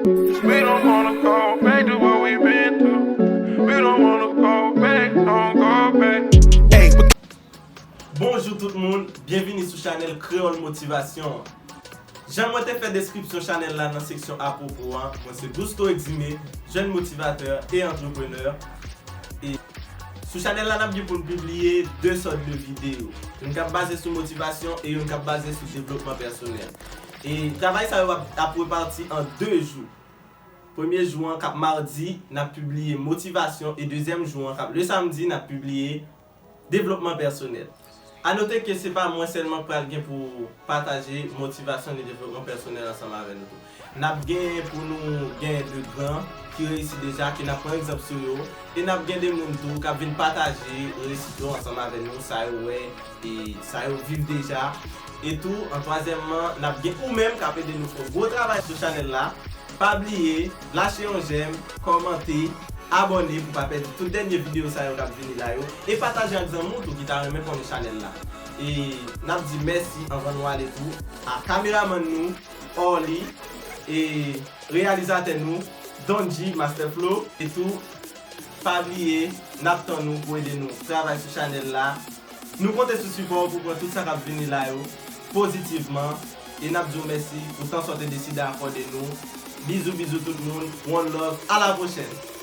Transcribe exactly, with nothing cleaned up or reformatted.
We don't wanna go back to what we been through. We don't wanna go back, don't go back. Bonjou tout moun, byenvini sou chanèl Kreyòl Motivasyon. Jan mwen te fè deskripsyon chanèl la nan seksyon apwopo a, mwen se Gusto Eximé, jèn motivatè e antreprenè. E sou chanèl la, n ap gen pou n pibliye de sòt de videyo. Youn k ap baze sou motivasyon e youn k ap baze sou devlopman pèsonèl. E travay sa yo ap, ap repati an de jou. Premye jou an k ap madi, n ap pibliye motivasyon e dezyèm jou an k ap le samdi, n ap pibliye devlopman pèsonèl. A note ke se pa mwen sèlman k pral gen pou pataje motivasyon ni devlopman pèsonèl ansanm avè nou tou. N ap gen pou nou gen de gran ki reyisi deja, ke n ap pran egzanp sou yo, e n ap gen de moun tou k ap vin pataje reyisi yo ansanm avè nou, sa yo wè e sa yo viv deja. E tou, an twazyèmman, n ap gen ou menm k ap ede nou fè yon gwo travay sou chanèl la. Pa bliye, lache yon jèm, kòmante, abòne pou pa pèdi tout dènye videyo sa yo k ap vini la yo. E pataje ak zanmi w tou ki ta renmen konnen chanèl la. E n ap di mèsi anvan nou ale tou a kameramann nou, Orly, e reyalizatè nou, Donji Master Flow. E tou, pa bliye, n ap tann ou pou ede nou travay sou chanèl la. Nou konte sou sipò w pou pran tout sa k ap vini la yo pozitivman. E n ap di w mèsi pou tan sa w te deside akòde nou. Bizou, bizou tout moun. One love. A la pwochèn.